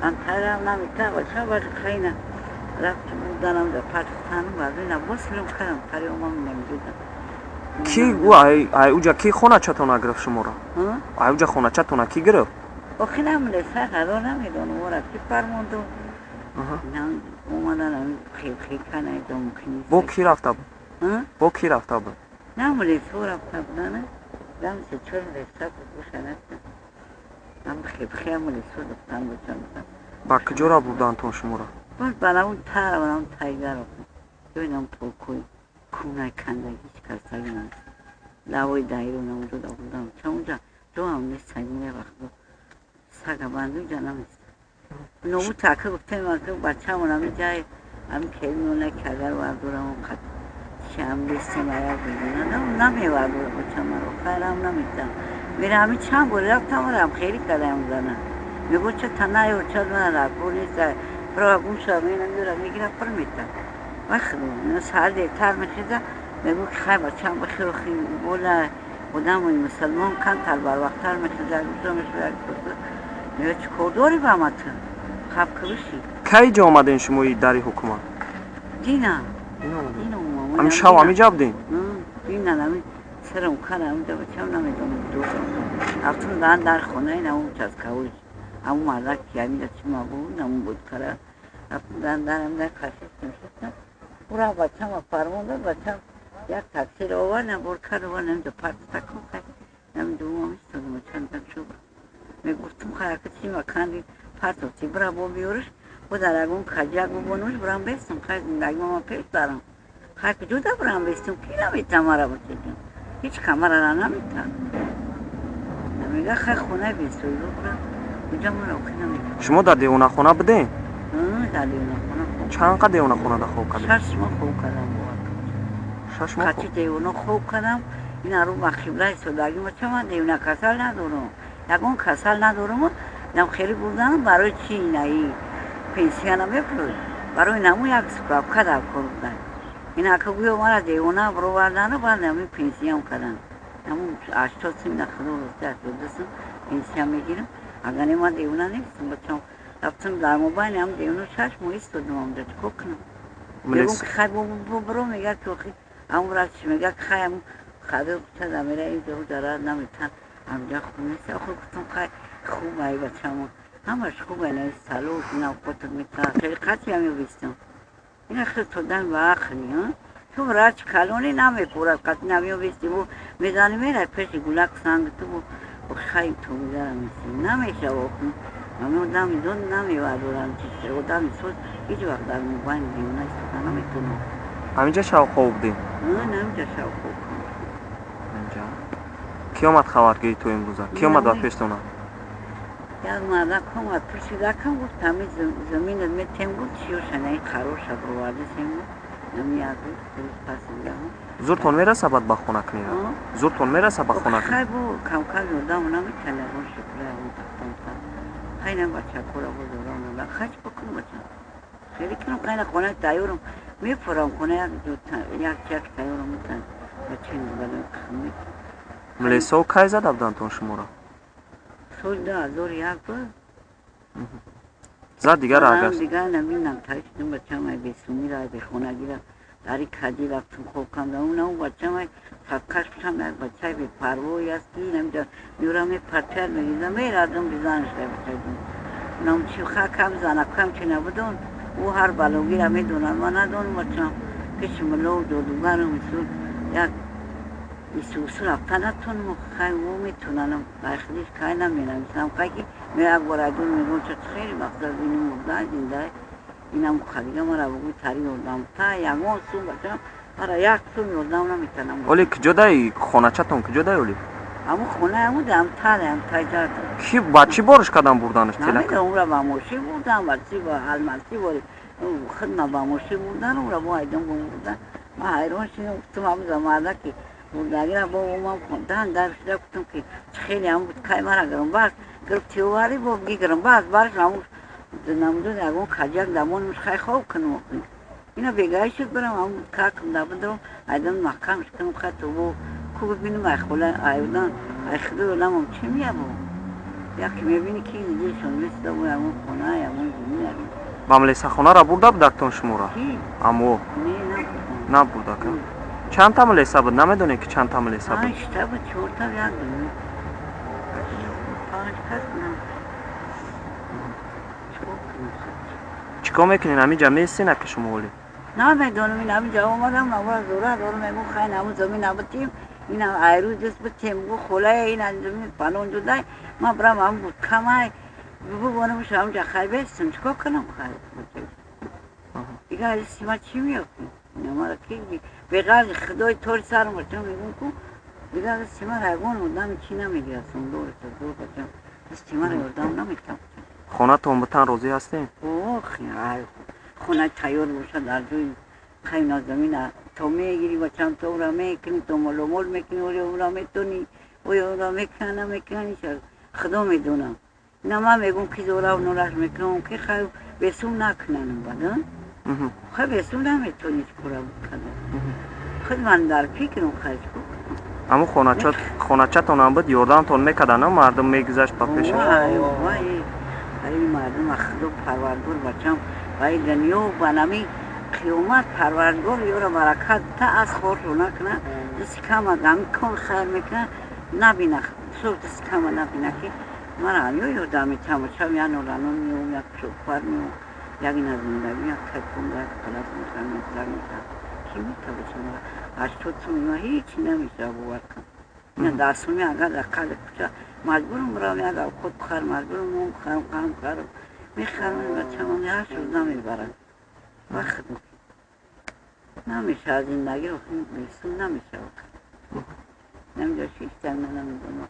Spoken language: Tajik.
Антарам намита бача вали хайна рафтам бурданам да партофтану баъд босирам кардам тари омам намедодам. Ки ӯ ай уҷа ки хоначатона гирифт шуморо? Ай уҷа хоначатона ки гирифт? Охи намелеса ҳало намедонам ора ки фармонду омадан хелхел канайдом. Бо ки рафта буд? Бо ки рафта буд? Намелесо рафта будана дам се чор леса буд бошанаста ам хелхел мелесо духтан бошам. Ба куҷора бурдантон шуморо? Боз ба тара ба тайгаро ҷойнам полкои кунай кандаги шикастаги наст лавои дайро намуҷо бурдам чамуҷа ҷоам нест сагине вақто сага банду ҷа намест нобу така гуфтем бачамон ами ҷай ами келмона ки агар вардорам қат шам бестем аяк бигӯна намевардора бачамаро хайрам наметам мера ами чанд бори рафтам рам хеле кадаям зана мегӯ ча танаё ча мана ракор нест бро гумша мена мера мегира пир метам вақт саҳар дертар мехеза мегӯ ки хай бачам бихел бола одамои мусалмон камтар барвақттар мехеза гуша мешава мега чӣ кор дорӣ ба ма ту хаб кибиши. Кай ҷо омадем шумои дари ҳукумат? Дина. Ами шав ами ҷа будем? Дина ами сарам кардам да бачам намедонам рафтум дан дар хонаи намун часкавуш аму мардак ки амида чӣ мабуд намун буд кара рафтум дан дарам дар кашистам шистам ура бачама фармон дод бачам як таксиро овардам бор кард овардам ҷо партакун хай намедонам истодам чандам шуд мегуфтум хай ака чӣ маканди партофти бира бо биёриш бо дар ягон каҷак бубонуш бирам бестам хай зиндагӣ мама пеш барам хай куҷода бирам бестам ки наметам мара бачаҷон ҳеҷ камарара наметам мега хай хонаи бесоиба бирам куҷа мара охи наметам. Шумо дар девонахона будем? Дар девонахона. Чанд қад девонахонада хоб кардем? 6 моҳ хоб кардам. 6 моҳ? Қати девона хоб кардам ина рӯ ба қибла истодагӣ бача ман девона касал надорам ягон касал надорам нам хеле бурданам барои чи инаи пенсия намепурд барои наму як справка дар кор будан инака гӯё мара девона бировардану баъд ами пенсиям кардан наму 80 сим на худо рости 82 сим пенсия мегирам агар не ман девона нестам бачам рафтам дар мобайни ам девона 6 моҳ истодам амҷа чӣ кор кунам мегӯм ки хай бро мега ки охи аму растш мега ки хай аму хадо кучада мера ин ҷо ҷара наметан амҷа хуб нест охир гуфтам хай хуб ай бачамо ҳамаш хуб ай на салош на қотр мета хеле қатъи ами бистам ина хел тодан ба ақли ту врач калони намепурад қатъи намеёбистиму мезани мерай пеши гулак санг ту хай ту мезарамиси намешава охи ами одами зод намевардорам одами соз ҳеҷ вақт дар мобайни девона истода наметонам. Ҳаминҷа шав хоб будем? Ҳаминҷа шав хоб. Инҷа ки омад хабаргири ту имрӯза? Ки омад ба пештона? Як мардак омад пурсидакам гуфт ҳами заминат метем гуфт чиёшанаи қароша бировардисем гуфт ами як рӯз рӯз пас дигаҳо. Зуртон мераса баъд ба хона кунед? Зуртон мераса ба хона? Хай бо камкам ёрдам наметан ягон шукра ягон тахтамта хай на бачакора бозорам хай чӣ бикунам бача хеле кунам хай на хонаи тайёрам мепурам хона як як як тайёрам метан бачаи Милисо кай зада буданд шуморо? Соли 2001 буд. Зад дигар агар дигар наминам таштум бачамай бесумира бехонагира дари каҷи рафтум хоб кардам унам бачамай садқаш бушам як бачаи бепарвое аст ки намида меёрам мепартияд мегизам мерадам бизанаш бачаҷон унам чи хакам занакам чи набудон ӯ ҳар балогира медонад ман надонам бачам пеши муллову ҷодугару мисол як исусу рафта натонам хай ӯ метонанам байхидиш кай наменависам хай ки ме як бор айдон мегӯм ча хеле мақсад ини мурда зинда инам хадига мара бугӯи тари ёрдам та ягон сум бачам мара як сум ёрдам наметанам. Оли куҷодаи хоначатон куҷодаи оли? Аму хона аму дам тараам тайҷа. Ки ба чӣ бориш кардам бурданаш? Намедонам ура ба мошин бурдан ба чи ба алмасӣ бори хидма ба мошин бурдан ура бо айдон бо бурдан ман ҳайрон шудам гуфтам аму замарда ки бурдагира бо ман дан дар шуда гуфтам ки хеле ам буд кай мара гирам бас гирифти оварӣ бо гигирам бас барш аму намудуд ягон каҷак дамонмш хай хоб кунам ина бегаи шуд бирам аму какм дабудам айдан маҳкамш кунам хай ту бо ку бибинам ай хола айдан ай худо намам чӣ меябо. Яке мебини ки дилшон месуда, бо ягон хона, ягон замин, ягон. Ба милисахонара бурда будактон шуморо? Ки? Амо. Не, набудам. Набурдака. Чандта милиса буд, намедонед, ки чандта милиса буд? Панҷта буд, чорта, як дона. Панҷ кас будам. Чикор кунам? Чӣ кор мекунед, ҳаминҷа местена ки шумо олӣ? Намедонам, ин ҳаминҷа омадам, навора зора дорам, мегӯ, хай, наму замин набутем, ин айрӯз даст бутем, гу холая, ин замин фалон ҷудай, ман бирам ҳам буд камай бубонамш, ҳамҷа хай бестам, чикор кунам, хай? Дигар аз ма чӣ меёфтем? Мара ки беғарзи худои тори сарам бачам, мегӯм ку, дигар дасти мара ягон одами чӣ намегирад, сундор зор бачам, дасти мара ёрдам наметам. Хонатон бутан, розӣ ҳастем? Ох, хона тайёр бошад, дар ҷои хайна замина то мегирӣ, бачам, то ура мекунӣ, то моломол мекунӣ, оё ура метонӣ, оё ура мекунӣ, намекунӣ, худо медонам. Ина ман мегӯм, ки зорав нораш мекунам, ки хай бесум накунанам бад, хай бесум наметонӣ кора када. Худ ман дар фикрам, хай, чикор кунам? Ҳамун хоначатонам буд, ёрдамтон мекарда, на мардум мегузашт ба пеша? Вай, вай, мардум, худо парвардгор, бачам, вай дунё ба нами қиёмат парвардгор ёра баракат та аз хоршо накуна, дасти кама ҳами кор хайр мекуна, набина, сур дасти кама набина, ки мара ҳамё ёрдам метиҳам, бачам, як норанон меом, як шӯпар меом, як ина зиндагӣ, як кайфон, як қалас мехарам, як зар мехарам, ки мета, бачам, 80 сум ма ҳечи намешава, бовар кун. Ина 10 суми агар дар қадри кӯча маҷбурам бирам, як авқот бихарам, маҷбурам нон бихарам, қанд бихарам, мехарам, бачам, 8 рӯз намебарам. Вақт намешава, зиндагиро бесум намешава. Намеҷа шиштам, намедонам.